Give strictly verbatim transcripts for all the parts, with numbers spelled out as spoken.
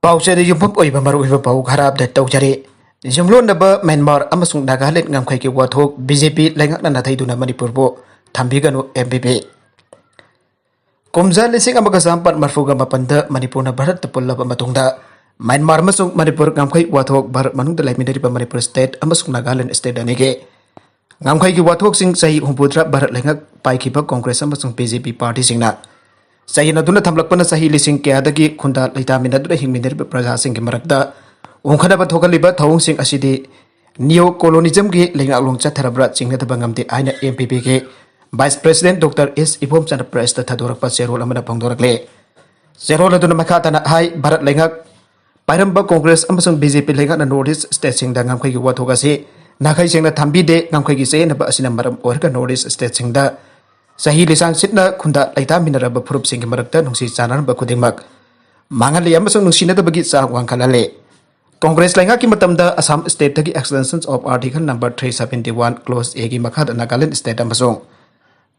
ꯄꯥꯎꯆꯦꯗ ꯌꯨꯝꯐꯝ ꯑꯣꯏꯕ ꯃꯔꯨꯑꯣꯏꯕ ꯄꯥꯎ ꯈꯔ ꯑꯞꯗꯦꯠ ꯇꯧꯖꯔꯤ꯫ ꯌꯨꯝꯂꯣꯟꯅꯕ ꯃ꯭ꯌꯥꯟꯃꯥꯔ ꯑꯃꯁꯨꯡ ꯅꯥꯒꯥꯂꯦꯟ ꯉꯝꯈꯩꯒꯤ ꯋꯥꯊꯣꯛ ꯕꯤ ꯖꯦ ꯄꯤ ꯂꯩꯉꯥꯛꯅ ꯅꯥꯊꯩꯗꯨꯅ ꯃꯅꯤꯄꯨꯔꯕꯨ ꯊꯝꯕꯤꯒꯅꯨ, ꯑꯦꯝ ꯄꯤ ꯄꯤ꯫ ꯀꯨꯝꯖꯥ ꯂꯤꯁꯤꯡ ꯑꯃꯒ ꯆꯥꯃꯥꯄꯟ ꯃꯔꯤꯐꯨꯒ ꯃꯥꯄꯟꯗ ꯃꯅꯤꯄꯨꯔꯅ ꯚꯥꯔꯠꯇ ꯄꯨꯜꯂꯕ ꯃꯇꯨꯡꯗ ꯃ꯭ꯌꯥꯟꯃꯥꯔ ꯑꯃꯁꯨꯡ ꯃꯅꯤꯄꯨꯔ ꯉꯝꯈꯩ ꯋꯥꯊꯣꯛ ꯚꯥꯔꯠ ꯃꯅꯨꯡꯗ ꯂꯩꯃꯤꯟꯅꯔꯤꯕ ꯃꯅꯤꯄꯨꯔ ꯁ꯭ꯇꯦꯠ ꯑꯃꯁꯨꯡ ꯅꯥꯒꯥꯂꯦꯟ ꯁ꯭ꯇꯦꯠ ꯑꯅꯤꯒꯤ ꯉꯝꯈꯩꯒꯤ ꯋꯥꯊꯣꯛꯁꯤꯡ ꯆꯍꯤ ꯍꯨꯝꯐꯨꯇꯔꯥ ꯚꯥꯔꯠ ꯂꯩꯉꯥꯛ ꯄꯥꯏꯈꯤꯕ ꯀꯣꯡꯒ꯭ꯔꯦꯁ ꯑꯃꯁꯨꯡ ꯕꯤ ꯖꯦ ꯄꯤ ꯄꯥꯔꯇꯤꯁꯤꯡꯅ ꯆꯌꯦꯠꯅꯗꯨꯅ ꯊꯝꯂꯛꯄꯅ ꯆꯍꯤ ꯂꯤꯁꯤꯡ ꯀꯌꯥꯗꯒꯤ ꯈꯨꯟꯗꯥ ꯂꯩꯇꯥꯃꯤꯟꯅꯗꯨꯅ ꯍꯤꯡꯃꯤꯟꯅꯔꯤꯕ ꯄ꯭ꯔꯖꯥꯁꯤꯡꯒꯤ ꯃꯔꯛꯇ ꯎꯪꯈꯠꯅꯕ ꯊꯣꯛꯍꯜꯂꯤꯕ ꯊꯧꯑꯣꯡꯁꯤꯡ ꯑꯁꯤꯗꯤ ꯅꯤꯌꯣ ꯀꯣꯂꯣꯅꯤꯖꯝꯒꯤ ꯂꯩꯉꯥꯛꯂꯣꯟ ꯆꯠꯊꯔꯕ꯭ꯔꯥ ꯆꯤꯡꯅꯗꯕ ꯉꯝꯗꯦ ꯍꯥꯏꯅ ꯑꯦꯝ ꯄꯤ ꯄꯤꯒꯤ ꯚꯥꯏꯁ ꯄ꯭ꯔꯦꯁꯤꯗꯦꯟꯠ ꯗꯣꯛꯇꯔ ꯑꯦꯁ ꯏꯕꯣꯝꯆꯟꯗ꯭ꯔ ꯄ꯭ꯔꯦꯁꯇ ꯊꯥꯗꯣꯔꯛꯄ ꯆꯦꯔꯣꯜ ꯑꯃꯅ ꯐꯣꯡꯗꯣꯔꯛꯂꯦ꯫ ꯆꯦꯔꯣꯜ ꯑꯗꯨꯅ ꯃꯈꯥ ꯇꯥꯅ ꯍꯥꯏ, ꯚꯥꯔꯠ ꯂꯩꯉꯥꯛ ꯄꯥꯏꯔꯝꯕ ꯀꯣꯡꯒ꯭ꯔꯦꯁ ꯑꯃꯁꯨꯡ ꯕꯤ ꯖꯦ ꯄꯤ ꯂꯩꯉꯥꯛꯅ ꯅꯣꯔꯠ ꯏꯁ꯭ꯠ ꯁ꯭ꯇꯦꯠꯁꯤꯡꯗ ꯉꯝꯈꯩꯒꯤ ꯋꯥꯊꯣꯛ ꯑꯁꯤ ꯅꯥꯈꯩ ꯁꯦꯡꯅ ꯊꯝꯕꯤꯗꯦ꯫ ꯉꯝꯈꯩꯒꯤ ꯆꯌꯦꯠꯅꯕ ꯑꯁꯤꯅ ꯃꯔꯝ ꯑꯣꯏꯔꯒ ꯅꯣꯔꯠ ꯏꯁ꯭ꯠ ꯁ꯭ꯇꯦꯠꯁꯤꯡꯗ ꯆꯍꯤ ꯂꯤꯁꯥꯡ ꯁꯤꯠꯅ ꯈꯨꯟꯗꯥ ꯂꯩꯇꯥꯃꯤꯟꯅꯔꯕ ꯐꯨꯔꯨꯞꯁꯤꯡꯒꯤ ꯃꯔꯛꯇ ꯅꯨꯡꯁꯤ ꯆꯥꯟꯅꯔꯝꯕ ꯈꯨꯗꯤꯡꯃꯛ ꯃꯥꯡꯍꯜꯂꯤ ꯑꯃꯁꯨꯡ ꯅꯨꯡꯁꯤꯅꯗꯕꯒꯤ ꯆꯥꯡ ꯋꯥꯡꯈꯠꯍꯜꯂꯤ꯫ ꯀꯣꯡꯒ꯭ꯔꯦꯁ ꯂꯩꯉꯥꯛꯀꯤ ꯃꯇꯝꯗ Assam ꯁ꯭ꯇꯦꯠꯇꯒꯤ extension of Article number three seventy one clause A ꯒꯤ ꯃꯈꯥꯗ ꯅꯥꯒꯥꯂꯦꯟ ꯁ꯭ꯇꯦꯠ ꯑꯃꯁꯨꯡ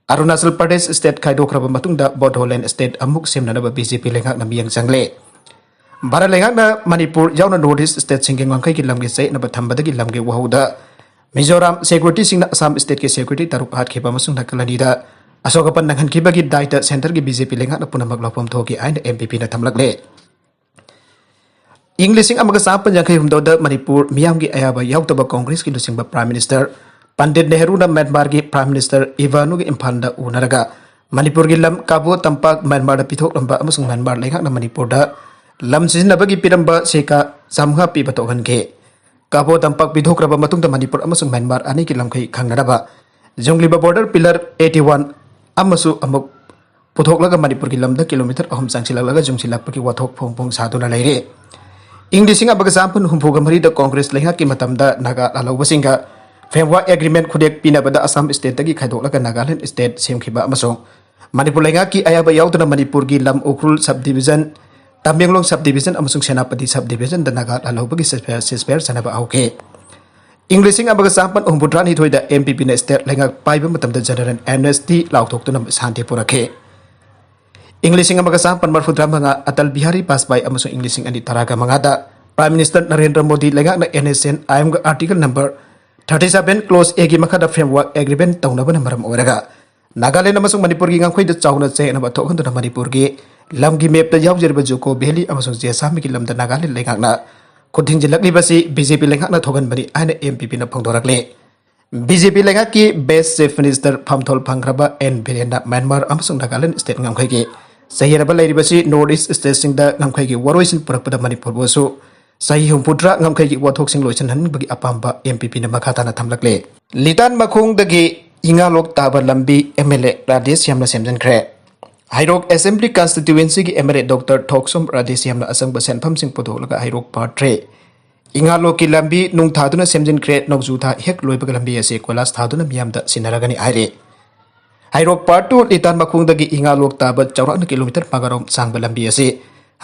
ꯑꯔꯨꯅꯥꯆꯜ ꯄ꯭ꯔꯗꯦꯁ ꯁ꯭ꯇꯦꯠ ꯈꯥꯏꯗꯣꯛꯈ꯭ꯔꯕ ꯃꯇꯨꯡꯗ ꯕꯣꯗꯣꯂꯦꯟ ꯁ꯭ꯇꯦꯠ ꯑꯃꯨꯛ ꯁꯦꯝꯅꯅꯕ ꯕꯤ ꯖꯦ ꯄꯤ ꯂꯩꯉꯥꯛꯅ ꯃꯤꯠꯌꯦꯡ ꯆꯪꯂꯦ꯫ ꯚꯥꯔꯠ ꯂꯩꯉꯥꯛꯅ ꯃꯅꯤꯄꯨꯔ ꯌꯥꯎꯅ ꯅꯣꯔꯠ ꯏꯁ꯭ꯠ ꯁ꯭ꯇꯦꯠꯁꯤꯡꯒꯤ ꯉꯝꯈꯩꯒꯤ ꯂꯝꯒꯤ ꯆꯌꯦꯠꯅꯕ ꯊꯝꯕꯗꯒꯤ ꯂꯝꯒꯤ ꯋꯥꯍꯧꯗ ꯃꯤꯖꯣꯔꯥꯝ ꯁꯦꯀ꯭ꯌꯨꯔꯤꯇꯤꯁꯤꯡꯅ ꯑꯁꯥꯝ ꯁ꯭ꯇꯦꯠꯀꯤ ꯁꯦꯀ꯭ꯌꯨꯔꯤꯇꯤ ꯇꯔꯨꯛ ꯍꯥꯠꯈꯤꯕ ꯑꯃꯁꯨꯡ ꯅꯥꯀꯜ ꯑꯅꯤꯗ ꯑꯁꯣꯛ ꯑꯄꯟ ꯅꯪꯍꯟꯈꯤꯕꯒꯤ ꯗꯥꯏꯇ ꯁꯦꯟꯇꯔꯒꯤ ꯕꯤ ꯖꯦ ꯄꯤ ꯂꯩꯉꯥꯛꯅ ꯄꯨꯝꯅꯃꯛ ꯂꯧꯐꯝ ꯊꯣꯛꯈꯤ ꯍꯥꯏꯅ ꯑꯦꯝ ꯄꯤ ꯄꯤꯅ ꯊꯝꯂꯛꯂꯦ꯫ ꯏꯪ ꯂꯤꯁꯤꯡ ꯑꯃꯒ ꯆꯥꯃꯥꯄꯟ ꯌꯥꯡꯈꯩ ꯍꯨꯝꯗꯣꯏꯗ ꯃꯅꯤꯄꯨꯔ ꯃꯤꯌꯥꯝꯒꯤ ꯑꯌꯥꯕ ꯌꯥꯎꯗꯕ ꯀꯣꯡꯒ꯭ꯔꯦꯁꯀꯤ ꯂꯨꯆꯤꯡꯕ ꯄ꯭ꯔꯥꯏꯝ ꯃꯤꯅꯤꯁꯇꯔ ꯄꯟꯗꯤꯠ ꯅꯦꯍꯔꯨꯅ ꯃ꯭ꯌꯥꯟꯃꯥꯔꯒꯤ ꯄ꯭ꯔꯥꯏꯝ ꯃꯤꯅꯤꯁꯇꯔ ꯏꯚꯥꯅꯨꯒ ꯏꯝꯐꯥꯜꯗ ꯎꯅꯔꯒ ꯃꯅꯤꯄꯨꯔꯒꯤ ꯂꯝ ꯀꯥꯕꯣ ꯇꯝꯄꯥꯛ ꯃ꯭ꯌꯥꯟꯃꯥꯔꯗ ꯄꯤꯊꯣꯛꯂꯝꯕ ꯑꯃꯁꯨꯡ ꯃ꯭ꯌꯥꯟꯃꯥꯔ ꯂꯩꯉꯥꯛꯅ ꯃꯅꯤꯄꯨꯔꯗ ꯂꯝ ꯁꯤꯖꯤꯟꯅꯕꯒꯤ ꯄꯤꯔꯝꯕ ꯁꯤꯀꯥ ꯆꯥꯝꯃꯉꯥ ꯄꯤꯕ ꯇꯣꯛꯍꯟꯈꯤ꯫ ꯀꯥꯕꯣ ꯇꯝꯄꯥꯛ ꯄꯤꯊꯣꯛꯈ꯭ꯔꯕ ꯃꯇꯨꯡꯗ ꯃꯅꯤꯄꯨꯔ ꯑꯃꯁꯨꯡ ꯃ꯭ꯌꯥꯟꯃꯥꯔ ꯑꯅꯤꯒꯤ ꯂꯝꯈꯩ ꯈꯪꯅꯅꯕ ꯌꯨꯡꯂꯤꯕ ꯕꯣꯔꯗꯔ ꯄꯤꯂꯔ ꯑꯩꯠꯇꯤ ꯋꯥꯟ ꯑꯃꯁꯨ ꯑꯃꯨꯛ ꯄꯨꯊꯣꯛꯂꯒ ꯃꯅꯤꯄꯨꯔꯒꯤ ꯂꯝꯗ ꯀꯤꯂꯣꯃꯤꯇꯔ ꯑꯍꯨꯝ ꯆꯪꯁꯤꯜꯂꯛꯂꯒ ꯌꯨꯡꯁꯤꯜꯂꯛꯄꯒꯤ ꯋꯥꯊꯣꯛ ꯐꯣꯡ ꯐꯣꯡ ꯁꯥꯗꯨꯅ ꯂꯩꯔꯦ꯫ ꯏꯪ ꯂꯤꯁꯤꯡ ꯑꯃꯒ ꯆꯥꯃꯥꯄꯟ ꯍꯨꯝꯐꯨꯒ ꯃꯔꯤꯗ ꯀꯣꯡꯒ꯭ꯔꯦꯁ ꯂꯩꯉꯥꯛꯀꯤ ꯃꯇꯝꯗ ꯅꯥꯒꯥ ꯂꯥꯜꯍꯧꯕꯁꯤꯡꯒ ꯐ꯭ꯔꯦꯝꯋꯥꯔꯛ ꯑꯦꯒ꯭ꯔꯤꯃꯦꯟ ꯈꯨꯗꯦꯛ ꯄꯤꯅꯕꯗ ꯑꯁꯥꯝ ꯁ꯭ꯇꯦꯠꯇꯒꯤ ꯈꯥꯏꯗꯣꯛꯂꯒ ꯅꯥꯒꯥꯂꯦꯟ ꯁ꯭ꯇꯦꯠ ꯁꯦꯝꯈꯤꯕ ꯑꯃꯁꯨꯡ ꯃꯅꯤꯄꯨꯔ ꯂꯩꯉꯥꯛꯀꯤ ꯑꯌꯥꯕ ꯌꯥꯎꯗꯅ ꯃꯅꯤꯄꯨꯔꯒꯤ ꯂꯝ Ukhrul sub division, Tamenglong sub division ꯑꯃꯁꯨꯡ ꯁꯦꯅꯥꯄꯇꯤ ꯁꯕ ꯗꯤꯕꯤꯖꯟꯗ ꯅꯥꯒꯥ ꯂꯥꯜꯍꯧꯕꯒꯤ ꯁꯤꯖꯐꯦꯌꯔ, ꯁꯤꯖꯐꯦꯌꯔ ꯆꯠꯅꯕ ꯍꯧꯈꯤ꯫ ꯏꯪ ꯂꯤꯁꯤꯡ ꯑꯃꯒ ꯆꯥꯃꯥꯄꯟ ꯍꯨꯝꯐꯨꯇꯔꯥꯅꯤꯊꯣꯏꯗ ꯑꯦꯝ ꯄꯤ ꯄꯤꯅ ꯁ꯭ꯇꯦꯠ ꯂꯩꯉꯥꯛ ꯄꯥꯏꯕ ꯃꯇꯝꯗ ꯖꯦꯅꯔꯦꯜ ꯑꯦꯝꯅꯦꯁꯇꯤ ꯂꯥꯎꯊꯣꯛꯇꯨꯅ ꯁꯥꯟꯇꯤ ꯄꯨꯔꯛꯈꯤ꯫ ꯏꯪ ꯂꯤꯁꯤꯡ ꯑꯃꯒ ꯆꯥꯃꯥꯄꯟ ꯃꯔꯤꯐꯨꯇꯔꯥ ꯃꯉꯥ ꯑꯇꯜ ꯕꯤꯍꯥꯔꯤ ꯕꯥꯖꯄꯥꯏ ꯑꯃꯁꯨꯡ ꯏꯪ ꯂꯤꯁꯤꯡ ꯑꯅꯤ ꯇꯔꯥꯒ ꯃꯉꯥꯗ Prime Minister ꯅꯔꯦꯟꯗ꯭ꯔ ꯃꯣꯗꯤ ꯂꯩꯉꯥꯛꯅ N S C N I M ꯒ Article number thirty seven clause A ꯒꯤ ꯃꯈꯥꯗ framework agreement ꯇꯧꯅꯕꯅ ꯃꯔꯝ ꯑꯣꯏꯔꯒ ꯅꯥꯒꯥꯂꯦꯟ ꯑꯃꯁꯨꯡ ꯃꯅꯤꯄꯨꯔꯒꯤ ꯉꯝꯈꯩꯗ ꯆꯥꯎꯅ ꯆꯌꯦꯠꯅꯕ ꯊꯣꯛꯍꯟꯗꯨꯅ ꯃꯅꯤꯄꯨꯔꯒꯤ ꯂꯝꯒꯤ map ꯇ ꯌꯥꯎꯖꯔꯤꯕ ꯖꯨꯀꯣ ꯚꯦꯂꯤ ꯑꯃꯁꯨꯡ ꯖꯦꯁꯥꯃꯤꯒꯤ ꯂꯝꯗ ꯅꯥꯒꯥꯂꯦꯟ ꯂꯩꯉꯥꯛꯅ ꯈꯨꯠ ꯊꯤꯡꯖꯤꯜꯂꯛꯂꯤꯕꯁꯤ B J P ꯂꯩꯉꯥꯛꯅ ꯊꯣꯛꯍꯟꯕꯅꯤ ꯍꯥꯏꯅ M P P ꯅ ꯐꯣꯡꯗꯣꯔꯛꯂꯤ꯫ B J P ꯂꯩꯉꯥꯛꯀꯤ best chief minister ꯐꯝꯊꯣꯜ ꯐꯪꯈ꯭ꯔꯕ N ꯕꯤꯔꯦꯟꯅ ꯃ꯭ꯌꯥꯟꯃꯥꯔ ꯑꯃꯁꯨꯡ ꯅꯥꯒꯥꯂꯦꯟ state ꯉꯝꯈꯩꯒꯤ ꯆꯌꯦꯠꯅꯕ ꯂꯩꯔꯤꯕꯁꯤ North East state ꯁꯤꯡꯗ ꯉꯝꯈꯩꯒꯤ ꯋꯥꯔꯣꯏꯁꯤꯟ ꯄꯨꯔꯛꯄꯗ ꯃꯅꯤꯄꯨꯔꯕꯨꯁꯨ ꯆꯍꯤ ꯍꯨꯝꯐꯨꯇꯔꯥ ꯉꯝꯈꯩꯒꯤ ꯋꯥꯊꯣꯛꯁꯤꯡ ꯂꯣꯏꯁꯤꯟꯍꯟꯅꯤꯡꯕꯒꯤ ꯑꯄꯥꯝꯕ M P P ꯅ ꯃꯈꯥ ꯇꯥꯅ ꯊꯝꯂꯛꯂꯦ꯫ ꯂꯤꯇꯥꯟ ꯃꯈꯣꯡꯗꯒꯤ ꯏꯉꯥꯂꯣꯛ ꯇꯥꯕ ꯂꯝꯕꯤ M L A ꯔꯥꯙꯦꯁ꯭ꯌꯥꯝꯅ ꯁꯦꯝꯖꯤꯟꯈ꯭ꯔꯦ꯫ Heirok Assembly Constituency ꯒꯤ M L A Doctor ꯊꯣꯛꯁꯣꯝ ꯔꯥꯙꯦꯁ꯭ꯌꯥꯝꯅ ꯑꯆꯪꯕ ꯁꯦꯟꯐꯝꯁꯤꯡ ꯄꯨꯊꯣꯛꯂꯒ ꯍꯩꯔꯣꯛ Part three ꯏꯉꯥꯂꯣꯛꯀꯤ ꯂꯝꯕꯤ ꯅꯨꯡ ꯊꯥꯗꯨꯅ ꯁꯦꯝꯖꯤꯟꯈ꯭ꯔꯦ꯫ ꯅꯣꯡꯖꯨ ꯊꯥ ꯍꯦꯛ ꯂꯣꯏꯕꯒ ꯂꯝꯕꯤ ꯑꯁꯤ ꯀꯣꯏꯂꯥꯁ ꯊꯥꯗꯨꯅ ꯃꯤꯌꯥꯝꯗ ꯁꯤꯟꯅꯔꯒꯅꯤ ꯍꯥꯏꯔꯤ꯫ ꯍꯩꯔꯣꯛ Part two ꯂꯤꯇꯥꯟ ꯃꯈꯣꯡꯗꯒꯤ ꯏꯉꯥꯂꯣꯛ ꯇꯥꯕ ꯆꯥꯎꯔꯥꯛꯅ kilometre ꯃꯉꯥꯔꯣꯝ ꯁꯥꯡꯕ ꯂꯝꯕꯤ ꯑꯁꯤ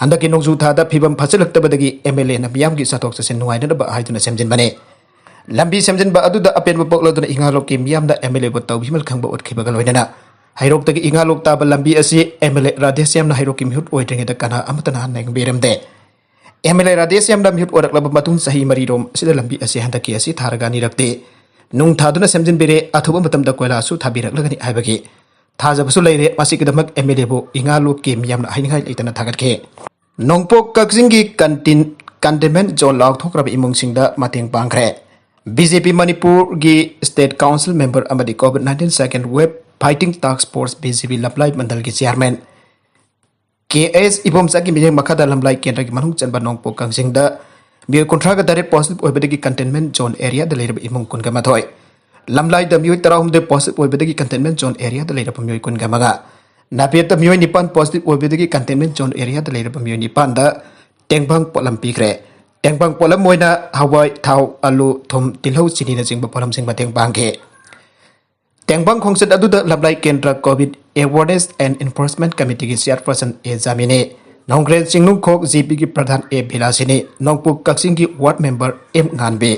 ꯍꯟꯗꯛꯀꯤ ꯅꯣꯡꯖꯨ ꯊꯥꯗ ꯐꯤꯕꯝ ꯐꯠꯆꯜꯂꯛꯇꯕꯗꯒꯤ M L A ꯅ ꯃꯤꯌꯥꯝꯒꯤ ꯆꯠꯊꯣꯛ ꯆꯠꯁꯤꯟ ꯅꯨꯡꯉꯥꯏꯅꯅꯕ ꯍꯥꯏꯗꯨꯅ ꯁꯦꯝꯖꯤꯟꯕꯅꯤ꯫ ꯂꯝꯕꯤ ꯁꯦꯝꯖꯤꯟꯕ ꯑꯗꯨꯗ ꯑꯄꯦꯟꯕ ꯄꯣꯛꯂꯗꯨꯅ ꯏꯉꯥꯂꯣꯛꯀꯤ ꯃꯤꯌꯥꯝꯅ M L A ꯕꯨ ꯇꯧꯕꯤꯃꯜ ꯈꯪꯕ ꯎꯠꯈꯤꯕꯒ ꯂꯣꯏꯅꯅ ꯍꯩꯔꯣꯛꯇꯒꯤ ꯏꯉꯥꯂꯣꯛ ꯇꯥꯕ ꯂꯝꯕꯤ ꯑꯁꯤ M L A ꯔꯥꯙꯦꯁ꯭ꯌꯥꯝꯅ ꯍꯩꯔꯣꯛꯀꯤ ꯃꯤꯍꯨꯠ ꯑꯣꯏꯗ꯭ꯔꯤꯉꯩꯗ ꯀꯅꯥ ꯑꯃꯠꯇꯅ ꯍꯟꯅ ꯌꯦꯡꯕꯤꯔꯝꯗꯦ꯫ M L A ꯔꯥꯙꯦꯁ꯭ꯌꯥꯝꯅ ꯃꯤꯍꯨꯠ ꯑꯣꯏꯔꯛꯂꯕ ꯃꯇꯨꯡ ꯆꯍꯤ ꯃꯔꯤꯔꯣꯝ ꯑꯁꯤꯗ ꯂꯝꯕꯤ ꯑꯁꯤ ꯍꯟꯗꯛꯀꯤ ꯑꯁꯤ ꯊꯥꯔꯒ ꯑꯅꯤꯔꯛꯇꯤ ꯅꯨꯡ ꯊꯥꯗꯨꯅ ꯁꯦꯝꯖꯤꯟꯕꯤꯔꯦ꯫ ꯑꯊꯨꯕ ꯃꯇꯝꯗ ꯀꯣꯏꯂꯥꯁꯁꯨ ꯊꯥꯕꯤꯔꯛꯂꯒꯅꯤ ꯍꯥꯏꯕꯒꯤ ꯊꯥꯖꯕꯁꯨ ꯂꯩꯔꯦ꯫ ꯃꯁꯤꯒꯤꯗꯃꯛ M L A ꯕꯨ ꯏꯉꯥꯂꯣꯛꯀꯤ ꯃꯤꯌꯥꯝꯅ ꯍꯥꯏꯅꯤꯡꯉꯥꯏ ꯂꯩꯇꯅ ꯊꯥꯒꯠꯈꯤ꯫ ꯅꯣꯡꯄꯣꯛ ꯀꯛꯆꯤꯡꯒꯤ contain-, containment zone ꯂꯥꯎꯊꯣꯛꯈ꯭ꯔꯕ ꯏꯃꯨꯡꯁꯤꯡꯗ ꯃꯇꯦꯡ ꯄꯥꯡꯈ꯭ꯔꯦ꯫ B J P ꯃꯅꯤꯄꯨꯔꯒꯤ state council member ꯑꯃꯗꯤ COVID nineteen second wave fighting task force B J P ꯂꯝꯂꯥꯏ ꯃꯟꯗꯜꯒꯤ chairman K S ꯏꯕꯣꯝꯆꯥꯒꯤ ꯃꯤꯠꯌꯦꯡ ꯃꯈꯥꯗ ꯂꯝꯂꯥꯏ ꯀꯦꯟꯗ꯭ꯔꯒꯤ ꯃꯅꯨꯡ ꯆꯟꯕ ꯅꯣꯡꯄꯣꯛ ꯀꯛꯆꯤꯡꯗ ꯃꯤꯑꯣꯏ ꯀꯨꯟꯊ꯭ꯔꯥꯒ ꯇꯔꯦꯠ positive ꯑꯣꯏꯕꯗꯒꯤ containment zone area ꯗ ꯂꯩꯔꯕ ꯏꯃꯨꯡ ꯀꯨꯟꯒ ꯃꯥꯊꯣꯏ, ꯂꯝꯂꯥꯏꯗ ꯃꯤꯑꯣꯏ ꯇꯔꯥꯍꯨꯝꯗꯣꯏ positive ꯑꯣꯏꯕꯗꯒꯤ containment zone area ꯗ ꯂꯩꯔꯕ ꯃꯤꯑꯣꯏ ꯀꯨꯟꯒ ꯃꯉꯥ, ꯅꯥꯄꯦꯠꯇ ꯃꯤꯑꯣꯏ ꯅꯤꯄꯥꯟ positive ꯑꯣꯏꯕꯗꯒꯤ containment zone area ꯗ ꯂꯩꯔꯕ ꯃꯤꯑꯣꯏ ꯅꯤꯄꯥꯟꯗ ꯇꯦꯡꯕꯥꯡ ꯄꯣꯠꯂꯝ ꯄꯤꯈ꯭ꯔꯦ꯫ ꯇꯦꯡꯕꯥꯡ ꯄꯣꯠꯂꯝ ꯑꯣꯏꯅ ꯍꯋꯥꯏ, ꯊꯥꯎ, ꯑꯂꯨ, ꯊꯨꯝ, ꯇꯤꯜꯍꯧ, ꯆꯤꯅꯤꯅꯆꯤꯡꯕ ꯄꯣꯠꯂꯝꯁꯤꯡ ꯃꯇꯦꯡ ꯄꯥꯡꯈꯤ꯫ ꯇꯦꯡꯕꯥꯡ ꯈꯣꯡꯆꯠ ꯑꯗꯨꯗ ꯂꯝꯂꯥꯏ ꯀꯦꯟꯗ꯭ꯔ COVID Awareness and Enforcement Committee ꯒꯤ chairperson A Jamini, ꯅꯣꯡꯒ꯭ꯔꯦꯟ ꯆꯤꯡꯅꯨꯡꯈꯣꯛ G P ꯒꯤ ꯄ꯭ꯔꯙꯥꯟ A ꯕꯤꯂꯥꯁꯤꯅꯤ, ꯅꯣꯡꯄꯣꯛ ꯀꯛꯆꯤꯡꯒꯤ ward member M ꯉꯥꯟꯕꯤ,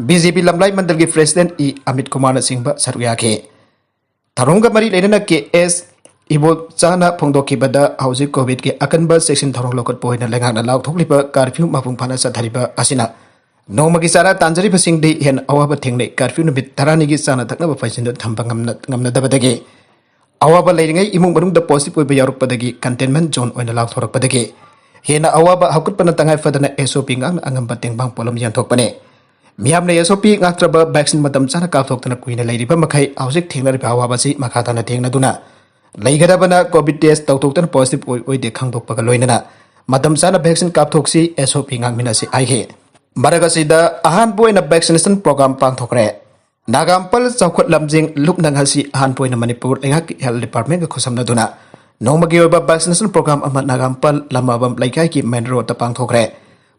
B J P ꯂꯝꯂꯥꯏ ꯃꯟꯗꯜꯒꯤ president E Amit ꯀꯨꯃꯥꯔꯅꯆꯤꯡꯕ ꯁꯔꯨꯛ ꯌꯥꯈꯤ꯫ ꯊꯧꯔꯝꯒ ꯃꯔꯤ ꯂꯩꯅꯅ K S ꯏꯕꯣ ꯆꯥꯅ ꯐꯣꯡꯗꯣꯛꯈꯤꯕꯗ, ꯍꯧꯖꯤꯛ ꯀꯣꯚꯤꯗꯀꯤ ꯑꯀꯟꯕ ꯆꯦꯛꯁꯤꯟ ꯊꯧꯔꯥꯡ ꯂꯧꯈꯠꯄ ꯑꯣꯏꯅ ꯂꯩꯉꯥꯛꯅ ꯂꯥꯎꯊꯣꯛꯂꯤꯕ ꯀꯥꯔꯐ꯭ꯌꯨ ꯃꯄꯨꯡ ꯐꯥꯅ ꯆꯠꯊꯔꯤꯕ ꯑꯁꯤꯅ ꯅꯣꯡꯃꯒꯤ ꯆꯥꯔꯥ ꯇꯥꯟꯖꯔꯤꯕꯁꯤꯡꯗꯤ ꯍꯦꯟꯅ ꯑꯋꯥꯕ ꯊꯦꯡꯅꯩ꯫ ꯀꯥꯔꯐ꯭ꯌꯨ ꯅꯨꯃꯤꯠ ꯇꯔꯥꯅꯤꯒꯤ ꯆꯥꯅ ꯊꯛꯅꯕ ꯐꯩꯁꯤꯟꯗꯨ ꯊꯝꯕ ꯉꯝꯅ-, ꯉꯝꯅꯗꯕꯗꯒꯤ, ꯑꯋꯥꯕ ꯂꯩꯔꯤꯉꯩ ꯏꯃꯨꯡ ꯃꯅꯨꯡꯗ positive ꯑꯣꯏꯕ ꯌꯥꯎꯔꯛꯄꯗꯒꯤ containment zone ꯑꯣꯏꯅ ꯂꯥꯎꯊꯣꯔꯛꯄꯗꯒꯤ ꯍꯦꯟꯅ ꯑꯋꯥꯕ ꯍꯧꯒꯠꯄꯅ ꯇꯉꯥꯏ ꯐꯗꯅ S O P ꯉꯥꯛꯅ ꯑꯉꯝꯕ ꯇꯦꯡꯕꯥꯡ ꯄꯣꯠꯂꯝ ꯌꯦꯟꯊꯣꯛꯄꯅꯤ꯫ ꯃꯤꯌꯥꯝꯅ S O P ꯉꯥꯛꯇ꯭ꯔꯕ vaccine ꯃꯇꯝ ꯆꯥꯅ ꯀꯥꯞꯊꯣꯛꯇꯅ ꯀꯨꯏꯅ ꯂꯩꯔꯤꯕ ꯃꯈꯩ ꯍꯧꯖꯤꯛ ꯊꯦꯡꯅꯔꯤꯕ ꯑꯋꯥꯕ ꯑꯁꯤ ꯃꯈꯥ ꯇꯥꯅ ꯊꯦꯡꯅꯗꯨꯅ ꯂꯩꯒꯗꯕꯅ COVID test ꯇꯧꯊꯣꯛꯇꯅ positive ꯑꯣꯏ ꯑꯣꯏꯗꯦ ꯈꯪꯗꯣꯛꯄꯒ ꯂꯣꯏꯅꯅ ꯃꯇꯝ ꯆꯥꯅ vaccine ꯀꯥꯞꯊꯣꯛꯁꯤ, S O P ꯉꯥꯛꯃꯤꯟꯅꯁꯤ ꯍꯥꯏꯈꯤ꯫ ꯃꯔꯛ ꯑꯁꯤꯗ ꯑꯍꯥꯟꯕ ꯑꯣꯏꯅ vaccination program ꯄꯥꯡꯊꯣꯛꯈ꯭ꯔꯦ꯫ ꯅꯥꯒꯥꯝꯄꯜ ꯆꯥꯎꯈꯠ ꯂꯝꯖꯤꯡ ꯂꯨꯞꯅ ꯉꯁꯤ ꯑꯍꯥꯟꯕ ꯑꯣꯏꯅ ꯃꯅꯤꯄꯨꯔ ꯂꯩꯉꯥꯛꯀꯤ health departmentꯒ ꯈꯨꯠꯁꯝꯅꯗꯨꯅ ꯅꯣꯡꯃꯒꯤ ꯑꯣꯏꯕ vaccination program ꯑꯃ ꯅꯥꯒꯥꯝꯄꯜ ꯂꯃꯕꯝ ꯂꯩꯀꯥꯏꯒꯤ main roadꯇ ꯄꯥꯡꯊꯣꯛꯈ꯭ꯔꯦ꯫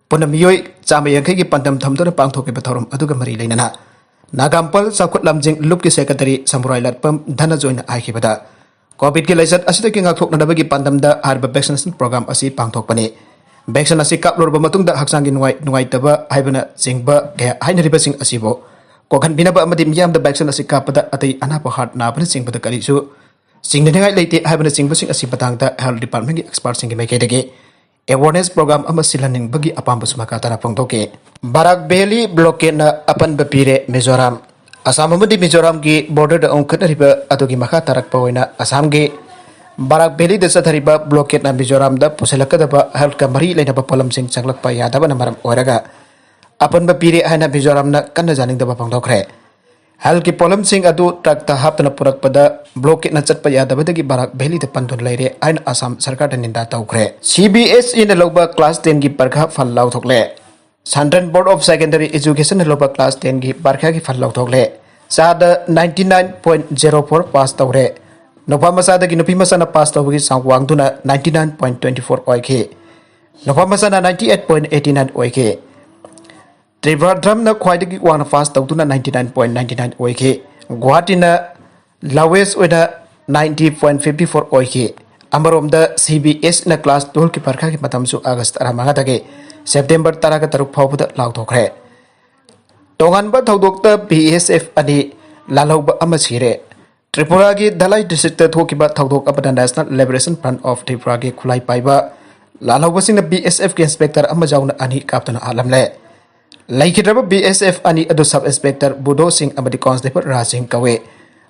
ꯄꯨꯟꯅ ꯃꯤꯑꯣꯏ ꯆꯥꯝꯃ ꯌꯥꯡꯈꯩꯒꯤ ꯄꯥꯟꯗꯝ ꯊꯝꯗꯨꯅ ꯄꯥꯡꯊꯣꯛꯈꯤꯕ ꯊꯧꯔꯝ ꯑꯗꯨꯒ ꯃꯔꯤ ꯂꯩꯅꯅ ꯅꯥꯒꯥꯝꯄꯜ ꯆꯥꯎꯈꯠ ꯂꯝꯖꯤꯡ ꯂꯨꯞꯀꯤ secretary ꯁꯝꯕꯨꯔꯥꯏ ꯂꯥꯠꯄꯝ ꯙꯅꯖꯣꯏꯅ ꯍꯥꯏꯈꯤꯕꯗ, COVIDꯀꯤ ꯂꯥꯏꯆꯠ ꯑꯁꯤꯗꯒꯤ ꯉꯥꯛꯊꯣꯛꯅꯅꯕꯒꯤ ꯄꯥꯟꯗꯝꯗ ꯍꯥꯏꯔꯤꯕ vaccination program ꯑꯁꯤ ꯄꯥꯡꯊꯣꯛꯄꯅꯤ꯫ Vaccine ꯑꯁꯤ ꯀꯥꯞꯂꯨꯔꯕ ꯃꯇꯨꯡꯗ ꯍꯛꯆꯥꯡꯒꯤ ꯅꯨꯡꯉꯥꯏ-, ꯅꯨꯡꯉꯥꯏꯇꯕ ꯍꯥꯏꯕꯅ ꯆꯤꯡꯕ ꯀꯌꯥ ꯍꯥꯏꯅꯔꯤꯕꯁꯤꯡ ꯑꯁꯤꯕꯨ ꯀꯣꯛꯍꯟꯕꯤꯅꯕ ꯑꯃꯗꯤ ꯃꯤꯌꯥꯝꯗ vaccine ꯑꯁꯤ ꯀꯥꯞꯄꯗ ꯑꯇꯩ ꯑꯅꯥꯕ heart ꯅꯥꯕꯅꯆꯤꯡꯕꯗ ꯀꯔꯤꯁꯨ ꯆꯤꯡꯅꯅꯤꯡꯉꯥꯏ ꯂꯩꯇꯦ ꯍꯥꯏꯕꯅꯆꯤꯡꯕꯁꯤꯡ ꯑꯁꯤ ꯃꯇꯥꯡꯗ health departmentꯀꯤ expertꯁꯤꯡꯒꯤ ꯃꯥꯏꯀꯩꯗꯒꯤ awareness program ꯑꯃ ꯁꯤꯜꯍꯟꯅꯤꯡꯕꯒꯤ ꯑꯄꯥꯝꯕꯁꯨ ꯃꯈꯥ ꯇꯥꯅ ꯐꯣꯡꯗꯣꯛꯈꯤ꯫ ꯕꯔꯥꯛ ꯚꯦꯂꯤ blockadena ꯑꯄꯟꯕ ꯄꯤꯔꯦ ꯃꯤꯖꯣꯔꯥꯝ꯫ ꯑꯁꯥꯝ ꯑꯃꯗꯤ ꯃꯤꯖꯣꯔꯥꯝꯒꯤ borderꯗ ꯑꯣꯟꯈꯠꯅꯔꯤꯕ ꯑꯗꯨꯒꯤ ꯃꯈꯥ ꯇꯥꯔꯛꯄ ꯑꯣꯏꯅ ꯑꯁꯥꯝꯒꯤ ꯕꯔꯥꯛ ꯚꯦꯂꯤꯗ ꯆꯠꯊꯔꯤꯕ blockadena ꯃꯤꯖꯣꯔꯥꯝꯗ ꯄꯨꯁꯤꯜꯂꯛꯀꯗꯕ healthꯀ ꯃꯔꯤ ꯂꯩꯅꯕ ꯄꯣꯠꯂꯝꯁꯤꯡ ꯆꯪꯂꯛꯄ ꯌꯥꯗꯕꯅ ꯃꯔꯝ ꯑꯣꯏꯔꯒ ꯑꯄꯟꯕ ꯄꯤꯔꯦ ꯍꯥꯏꯅ ꯃꯤꯖꯣꯔꯥꯝꯅ ꯀꯟꯅ ꯌꯥꯅꯤꯡꯗꯕ ꯐꯣꯡꯗꯣꯛꯈ꯭ꯔꯦ꯫ Healthꯀꯤ ꯄꯣꯠꯂꯝꯁꯤꯡ ꯑꯗꯨ truckꯇ ꯍꯥꯞꯇꯨꯅ ꯄꯨꯔꯛꯄꯗ blockadena ꯆꯠꯄ ꯌꯥꯗꯕꯗꯒꯤ ꯕꯔꯥꯛ ꯚꯦꯂꯤꯗ ꯄꯟꯗꯨꯅ ꯂꯩꯔꯦ ꯍꯥꯏꯅ ꯑꯁꯥꯝ ꯁꯔꯀꯥꯔꯗ ꯅꯤꯟꯗꯥ ꯇꯧꯈ꯭ꯔꯦ꯫ CBSEꯅ ꯂꯧꯕ class tenꯒꯤ ꯄꯔꯤꯈꯥ ꯐꯜ ꯂꯥꯎꯊꯣꯛꯂꯦ꯫ Central Board of Secondary Educationꯅ ꯂꯧꯕ class tenꯒꯤ ꯄꯔꯤꯈꯥꯒꯤ ꯐꯜ ꯂꯥꯎꯊꯣꯛꯂꯦ꯫ ꯆꯥꯗ ninety nine point zero four pass ꯇꯧꯔꯦ꯫ ꯅꯨꯄꯥ ꯃꯆꯥꯗꯒꯤ ꯅꯨꯄꯤ ꯃꯆꯥꯅ pass ꯇꯧꯕꯒꯤ ꯆꯥꯡ ꯋꯥꯡꯗꯨꯅ ninety nine point twenty four ꯑꯣꯏꯈꯤ꯫ ꯅꯨꯄꯥ ꯃꯆꯥꯅ ninety eight point eighty nine ꯑꯣꯏꯈꯤ꯫ ꯇ꯭ꯔꯤꯕꯥꯟꯗ꯭ꯔꯝꯅ ꯈ꯭ꯋꯥꯏꯗꯒꯤ ꯋꯥꯡꯅ pass ꯇꯧꯗꯨꯅ ninety nine point ninety nine ꯑꯣꯏꯈꯤ꯫ ꯒꯨꯋꯥꯍꯥꯇꯤꯅ lowest ꯑꯣꯏꯅ ninety point fifty four ꯑꯣꯏꯈꯤ꯫ ꯑꯃꯔꯣꯝꯗ CBSEꯅ class twelveꯀꯤ ꯄꯔꯤꯈꯥꯒꯤ ꯃꯇꯝꯁꯨ August ꯇꯔꯥꯃꯉꯥꯗꯒꯤ September ꯇꯔꯥꯒ ꯇꯔꯨꯛ ꯐꯥꯎꯕꯗ ꯂꯥꯎꯊꯣꯛꯈ꯭ꯔꯦ꯫ ꯇꯣꯉꯥꯟꯕ ꯊꯧꯗꯣꯛꯇ BSF ꯑꯅꯤ ꯂꯥꯜꯍꯧꯕ ꯑꯃ ꯁꯤꯔꯦ꯫ ꯇ꯭ꯔꯤꯄꯨꯔꯥꯒꯤ ꯙꯂꯥꯏ ꯗꯤꯁꯇ꯭ꯔꯤꯛꯇ ꯊꯣꯛꯈꯤꯕ ꯊꯧꯗꯣꯛ ꯑꯃꯗ National Liberation Front of Tripuraꯒꯤ ꯈꯨꯠꯂꯥꯏ ꯄꯥꯏꯕ ꯂꯥꯜꯍꯧꯕꯁꯤꯡꯅ BSFꯀꯤ ꯏꯟꯁꯄꯦꯛꯇꯔ ꯑꯃ ꯌꯥꯎꯅ ꯑꯅꯤ ꯀꯥꯞꯇꯨꯅ ꯍꯥꯠꯂꯝꯂꯦ꯫ ꯂꯩꯈꯤꯗ꯭ꯔꯕ BSF ꯑꯅꯤ ꯑꯗꯨ ꯁꯕ ꯏꯟꯁꯄꯦꯛꯇꯔ ꯕꯨꯙꯣ ꯁꯤꯡ ꯑꯃꯗꯤ ꯀꯣꯟꯁꯇꯦꯕꯜ ꯔꯥꯖ ꯁꯤꯡ ꯀꯧꯏ꯫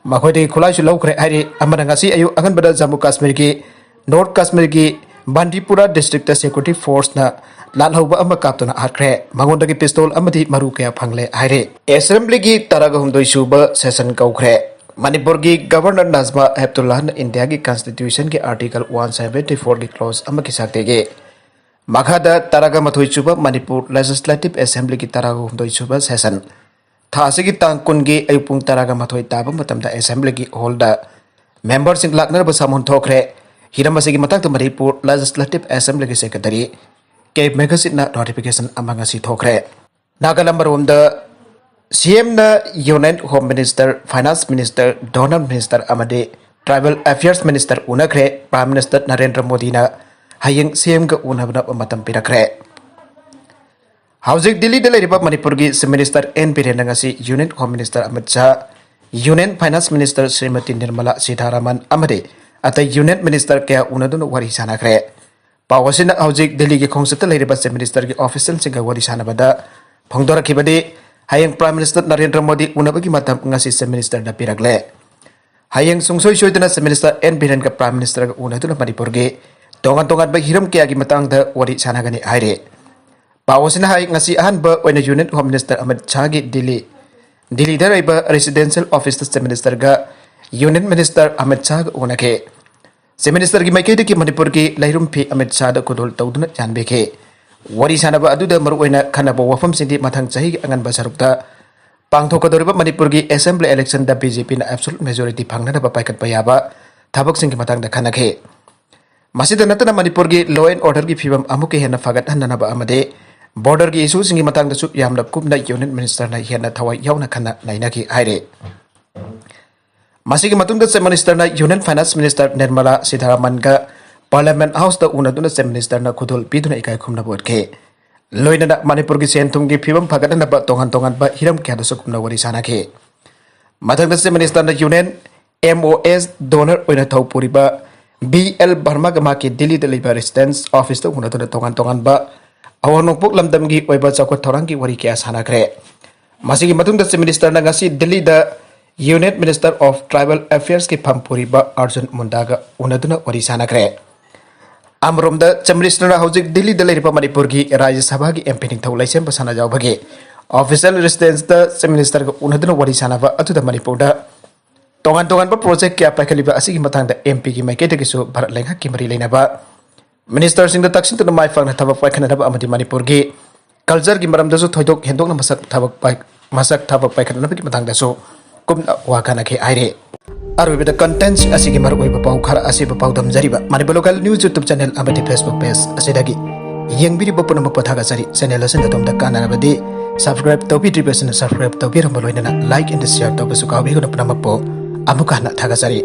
ꯃꯈꯣꯏꯗꯒꯤ ꯈꯨꯠꯂꯥꯏꯁꯨ ꯂꯧꯈ꯭ꯔꯦ ꯍꯥꯏꯔꯤ꯫ ꯑꯃꯅ ꯉꯁꯤ ꯑꯌꯨꯛ ꯑꯉꯟꯕꯗ ꯖꯝꯃꯨ ꯀꯥꯁꯃꯤꯔꯒꯤ, ꯅꯣꯔꯠ ꯀꯥꯁꯃꯤꯔꯒꯤ ꯕꯥꯟꯗꯤꯄꯨꯔꯥ ꯗꯤꯁꯇ꯭ꯔꯤꯛꯇ ꯁꯦꯀ꯭ꯌꯨꯔꯤꯇꯤ ꯐꯣꯔꯁꯅ ꯂꯥꯜꯍꯧꯕ ꯑꯃ ꯀꯥꯞꯇꯨꯅ ꯍꯥꯠꯈ꯭ꯔꯦ꯫ ꯃꯉꯣꯟꯗꯒꯤ ꯄꯤꯁꯇꯣꯜ ꯑꯃꯗꯤ ꯃꯔꯨ ꯀꯌꯥ ꯐꯪꯂꯦ ꯍꯥꯏꯔꯤ꯫ ꯑꯦꯁꯦꯝꯕ꯭ꯂꯤꯒꯤ ꯇꯔꯥꯒ ꯍꯨꯝꯗꯣꯏ ꯁꯨꯕ ꯁꯦꯁꯟ ꯀꯧꯈ꯭ꯔꯦ꯫ ꯃꯅꯤꯄꯨꯔꯒꯤ ꯒꯚꯔꯅꯔ ꯅꯖꯃꯥ ꯍꯦꯞꯇꯨꯜꯂꯥꯍꯅ ꯏꯟꯗꯤꯌꯥꯒꯤ ꯀꯟꯁꯇꯤꯇ꯭ꯌꯨꯁꯟꯒꯤ ꯑꯥꯔꯇꯤꯀꯜ ꯋꯥꯟ ꯁꯚꯦꯟꯇꯤ ꯐꯣꯔꯒꯤ ꯀ꯭ꯂꯣꯖ ꯑꯃꯒꯤ ꯁꯛꯇꯤꯒꯤ ꯃꯈꯥꯗ ꯇꯔꯥꯒ ꯃꯥꯊꯣꯏ ꯁꯨꯕ ꯃꯅꯤꯄꯨꯔ ꯂꯦꯖꯤꯁꯂꯦꯇꯤꯚ ꯑꯦꯁꯦꯝꯕ꯭ꯂꯤꯒꯤ ꯇꯔꯥꯒ ꯍꯨꯝꯗꯣꯏ ꯁꯨꯕ ꯁꯦꯁꯟ ꯊꯥ ꯑꯁꯤꯒꯤ ꯇꯥꯡ ꯀꯨꯟꯒꯤ ꯑꯌꯨꯛ ꯄꯨꯡ ꯇꯔꯥꯒ ꯃꯥꯊꯣꯏ ꯇꯥꯕ ꯃꯇꯝꯗ ꯑꯦꯁꯦꯝꯕ꯭ꯂꯤꯒꯤ ꯍꯣꯜꯗ ꯃꯦꯝꯕꯔꯁꯤꯡ ꯂꯥꯛꯅꯅꯕ ꯁꯥꯃꯣꯟ ꯊꯣꯛꯈ꯭ꯔꯦ꯫ ꯍꯤꯔꯝ ꯑꯁꯤꯒꯤ ꯃꯇꯥꯡꯗ ꯃꯅꯤꯄꯨꯔ ꯂꯦꯖꯤꯁꯂꯦꯇꯤꯚ ꯑꯦꯁꯦꯝꯕ꯭ꯂꯤꯒꯤ ꯁꯦꯀ꯭ꯔꯦꯇꯔꯤ ꯀꯦ ꯃꯦꯘꯖꯤꯠꯅ ꯅꯣꯇꯤꯐꯤꯀꯦꯁꯟ ꯑꯃ ꯉꯁꯤ ꯊꯣꯛꯈ꯭ꯔꯦ꯫ Nagaland ꯃꯔꯣꯝꯗ CMꯅ Union Home Minister, Finance Minister, Donor Minister ꯑꯃꯗꯤ Tribal Affairs Minister ꯎꯅꯈ꯭ꯔꯦ꯫ Prime Minister Narendra ꯃꯣꯗꯤꯅ ꯍꯌꯦꯡ CMꯒ ꯎꯅꯕ ꯃꯇꯝ ꯄꯤꯔꯛꯈ꯭ꯔꯦ꯫ ꯍꯧꯖꯤꯛ ꯗꯤꯜꯂꯤꯗ ꯂꯩꯔꯤꯕ ꯃꯅꯤꯄꯨꯔꯒꯤ Chief Minister ꯑꯦꯟ ꯕꯤꯔꯦꯟꯅ ꯉꯁꯤ Union Home Minister Amit Shah, Union Finance Minister Shrimati Nirmala ꯁꯤꯊꯥꯔꯥꯃꯟ ꯑꯃꯗꯤ ꯑꯇꯩ Union Minister ꯀꯌꯥ ꯎꯅꯗꯨꯅ ꯋꯥꯔꯤ ꯁꯥꯟꯅꯈ꯭ꯔꯦ꯫ ꯄꯥꯎ ꯑꯁꯤꯅ ꯍꯧꯖꯤꯛ ꯗꯤꯜꯂꯤꯒꯤ ꯈꯣꯡꯆꯠꯇ ꯂꯩꯔꯤꯕ Chief Ministerꯒꯤ officialꯁꯤꯡꯒ ꯋꯥꯔꯤ ꯁꯥꯟꯅꯕꯗ ꯐꯣꯡꯗꯣꯔꯛꯈꯤꯕꯅꯤ꯫ ꯍꯌꯦꯡ Prime Minister ꯅꯔꯦꯟꯗ꯭ꯔ ꯃꯣꯗꯤ ꯎꯅꯕꯒꯤ ꯃꯇꯝ ꯉꯁꯤ Chief Ministerꯗ ꯄꯤꯔꯛꯂꯦ꯫ ꯍꯌꯦꯡ ꯁꯨꯡꯁꯣꯏ ꯁꯣꯏꯗꯅ Chief Minister ꯑꯦꯟ ꯕꯤꯔꯦꯟꯒ Prime Ministerꯒ ꯎꯅꯗꯨꯅ ꯃꯅꯤꯄꯨꯔꯒꯤ ꯇꯣꯉꯥꯟ ꯇꯣꯉꯥꯟꯕ ꯍꯤꯔꯝ ꯀꯌꯥꯒꯤ ꯃꯇꯥꯡꯗ ꯋꯥꯔꯤ ꯁꯥꯟꯅꯒꯅꯤ ꯍꯥꯏꯔꯤ꯫ ꯄꯥꯎ ꯑꯁꯤꯅ ꯍꯥꯏ, ꯉꯁꯤ ꯑꯍꯥꯟꯕ ꯑꯣꯏꯅ Union Home Minister Amit ꯁꯥꯍꯒꯤ Delhi, ꯗꯤꯜꯂꯤꯗ ꯂꯩꯕ residential officeꯇ Chief Ministerꯒ Union Minister Amit ꯁꯥꯍꯒ ꯎꯅꯈꯤ꯫ Chief Ministerꯒꯤ ꯃꯥꯏꯀꯩꯗꯒꯤ ꯃꯅꯤꯄꯨꯔꯒꯤ ꯂꯩꯔꯨꯝ ꯐꯤ ꯑꯃꯤꯠ ꯁꯥꯍꯗ ꯈꯨꯗꯣꯜ ꯇꯧꯗꯨꯅ ꯌꯥꯟꯕꯤꯈꯤ꯫ ꯋꯥꯔꯤ ꯁꯥꯟꯅꯕ ꯑꯗꯨꯗ ꯃꯔꯨꯑꯣꯏꯅ ꯈꯟꯅꯕ ꯋꯥꯐꯝꯁꯤꯡꯗꯤ ꯃꯊꯪ ꯆꯍꯤꯒꯤ ꯑꯉꯟꯕ ꯁꯔꯨꯛꯇ ꯄꯥꯡꯊꯣꯛꯀꯗꯧꯔꯤꯕ ꯃꯅꯤꯄꯨꯔꯒꯤ Assembly electionꯗ BJPꯅ absolute majority ꯐꯪꯅꯅꯕ ꯄꯥꯏꯈꯠꯄ ꯌꯥꯕ ꯊꯕꯛꯁꯤꯡꯒꯤ ꯃꯇꯥꯡꯗ ꯈꯟꯅꯈꯤ꯫ ꯃꯁꯤꯗ ꯅꯠꯇꯅ ꯃꯅꯤꯄꯨꯔꯒꯤ law and orderꯒꯤ ꯐꯤꯕꯝ ꯑꯃꯨꯛꯀ ꯍꯦꯟꯅ ꯐꯒꯠꯍꯟꯅꯅꯕ ꯑꯃꯗꯤ borderꯒꯤ issueꯁꯤꯡꯒꯤ ꯃꯇꯥꯡꯗꯁꯨ ꯌꯥꯝꯅ ꯀꯨꯞꯅ Union Ministerꯅ ꯍꯦꯟꯅ ꯊꯋꯥꯏ ꯌꯥꯎꯅ ꯈꯟꯅ ꯅꯩꯅꯈꯤ ꯍꯥꯏꯔꯤ꯫ ꯃꯁꯤꯒꯤ ꯃꯇꯨꯡꯗ Chief Ministerꯅ Union Finance Minister Nirmala ꯁꯤꯊꯥꯔꯥꯃꯟꯒ Parliament Houseꯇ ꯎꯅꯗꯨꯅ Chief Ministerꯅ ꯈꯨꯗꯣꯜ ꯄꯤꯗꯨꯅ ꯏꯀꯥꯏ ꯈꯨꯝꯅꯕ ꯎꯠꯈꯤ꯫ ꯂꯣꯏꯅꯅ ꯃꯅꯤꯄꯨꯔꯒꯤ ꯁꯦꯟ ꯊꯨꯝꯒꯤ ꯐꯤꯕꯝ ꯐꯒꯠꯍꯟꯅꯕ ꯇꯣꯉꯥꯟ ꯇꯣꯉꯥꯟꯕ ꯍꯤꯔꯝ ꯀꯌꯥꯗꯁꯨ ꯀꯨꯞꯅ ꯋꯥꯔꯤ ꯁꯥꯟꯅꯈꯤ꯫ ꯃꯊꯪꯗ Chief Ministerꯅ Union ꯑꯦꯝ ꯑꯣ ꯑꯦꯁ ꯗꯣꯅꯔ ꯑꯣꯏꯅ ꯊꯧ ꯄꯨꯔꯤꯕ ꯕꯤ ꯑꯦꯜ ꯚꯔꯃꯥꯒ ꯃꯍꯥꯛꯀꯤ ꯗꯤꯜꯂꯤꯗ ꯂꯩꯕ ꯔꯦꯁꯤꯗꯦꯟꯁ ꯑꯣꯐꯤꯁꯇ ꯎꯅꯗꯨꯅ ꯇꯣꯉꯥꯟ ꯇꯣꯉꯥꯟꯕ ꯑꯋꯥꯡ ꯅꯣꯡꯄꯣꯛ ꯂꯝꯗꯝꯒꯤ ꯑꯣꯏꯕ ꯆꯥꯎꯈꯠ ꯊꯧꯔꯥꯡꯒꯤ ꯋꯥꯔꯤ ꯀꯌꯥ ꯁꯥꯟꯅꯈ꯭ꯔꯦ꯫ ꯃꯁꯤꯒꯤ ꯃꯇꯨꯡꯗ ꯆꯤꯐ ꯃꯤꯅꯤꯁꯇꯔꯅ ꯉꯁꯤ ꯗꯤꯜꯂꯤꯗ ꯌꯨꯅꯤꯌꯟ ꯃꯤꯅꯤꯁꯇꯔ ꯑꯣꯐ ꯇ꯭ꯔꯥꯏꯕꯦꯜ ꯑꯦꯐꯤꯌꯔꯁꯀꯤ ꯐꯝ ꯄꯨꯔꯤꯕ ꯑꯥꯔꯖꯨꯟ ꯃꯨꯟꯗꯥꯒ ꯎꯅꯗꯨꯅ ꯋꯥꯔꯤ ꯁꯥꯟꯅꯈ꯭ꯔꯦ꯫ ꯑꯃꯔꯣꯝꯗ ꯆꯤꯐ ꯃꯤꯅꯤꯁꯇꯔꯅ ꯍꯧꯖꯤꯛ ꯗꯤꯜꯂꯤꯗ ꯂꯩꯔꯤꯕ ꯃꯅꯤꯄꯨꯔꯒꯤ ꯔꯥꯖ꯭ꯌ ꯁꯚꯥꯒꯤ ꯑꯦꯝ ꯄꯤ ꯅꯤꯡꯊꯧ ꯂꯩꯁꯦꯝꯕ ꯁꯅꯥꯖꯥꯎꯕꯒꯤ ꯑꯣꯐꯤꯁꯤꯌꯦꯜ ꯔꯦꯁꯤꯗꯦꯟꯁꯇ ꯆꯤꯐ ꯃꯤꯅꯤꯁꯇꯔꯒ ꯎꯅꯗꯨꯅ ꯋꯥꯔꯤ ꯁꯥꯟꯅꯕ ꯑꯗꯨꯗ ꯃꯅꯤꯄꯨꯔꯗ ꯇꯣꯉꯥꯟ ꯇꯣꯉꯥꯟꯕ ꯄ꯭ꯔꯣꯖꯦꯛ ꯀꯌꯥ ꯄꯥꯏꯈꯠꯂꯤꯕ ꯑꯁꯤꯒꯤ ꯃꯇꯥꯡꯗ ꯑꯦꯝ ꯄꯤꯒꯤ ꯃꯥꯏꯀꯩꯗꯒꯤꯁꯨ ꯚꯥꯔꯠ ꯂꯩꯉꯥꯛꯀꯤ ꯃꯔꯤ ꯂꯩꯅꯕ ꯃꯤꯅꯤꯁꯇꯔꯁꯤꯡꯗ ꯇꯛꯁꯤꯟꯗꯨꯅ ꯃꯥꯏ ꯄꯥꯛꯅ ꯊꯕꯛ ꯄꯥꯏꯈꯠꯅꯅꯕ ꯑꯃꯗꯤ ꯃꯅꯤꯄꯨꯔꯒꯤ ꯀꯜꯆꯔꯒꯤ ꯃꯔꯝꯗꯁꯨ ꯊꯣꯏꯗꯣꯛ ꯍꯦꯟꯗꯣꯛꯅ ꯃꯁꯛ ꯊꯕꯛ ꯄꯥꯏ-, ꯃꯁꯛ ꯊꯕꯛ ꯄꯥꯏꯈꯠꯅꯅꯕꯒꯤ ꯃꯇꯥꯡꯗꯁꯨ ꯀꯨꯞꯅ ꯋꯥ ꯈꯟꯅꯈꯤ ꯍꯥꯏꯔꯤ꯫ ꯑꯔꯣꯏꯕꯗ ꯀꯟꯇꯦꯟꯠꯁꯤꯡ ꯑꯁꯤꯒꯤ ꯃꯔꯨꯑꯣꯏꯕ ꯄꯥꯎ ꯈꯔ ꯑꯁꯤꯕꯨ ꯄꯥꯎꯗꯝꯖꯔꯤꯕ Manipur local news YouTube channel ꯑꯃꯗꯤ ꯐꯦꯁꯕꯨꯛ ꯄꯦꯖ ꯑꯁꯤꯗꯒꯤ ꯌꯦꯡꯕꯤꯔꯤꯕ ꯄꯨꯝꯅꯃꯛꯄꯨ ꯊꯥꯒꯠꯆꯔꯤ꯫ ꯆꯦꯅꯦꯜ ꯑꯁꯤꯅ ꯑꯗꯣꯝꯗ ꯀꯥꯟꯅꯔꯕꯗꯤ ꯁꯕꯁꯀ꯭ꯔꯥꯏꯕ ꯇꯧꯕꯤꯗ꯭ꯔꯤꯕꯁꯤꯡꯅ ꯁꯕꯁꯀ꯭ꯔꯥꯏꯕ ꯇꯧꯕꯤꯔꯝꯕ ꯂꯣꯏꯅꯅ ꯂꯥꯏꯛ ꯑꯦꯟ ꯁꯤꯌꯔ ꯇꯧꯕꯁꯨ ꯀꯥꯎꯕꯤꯒꯅꯨ꯫ ꯄꯨꯝꯅꯃꯛꯄꯨ ꯑꯃꯨꯛꯀ ꯍꯟꯅ ꯊꯥꯒꯠꯆꯔꯤ꯫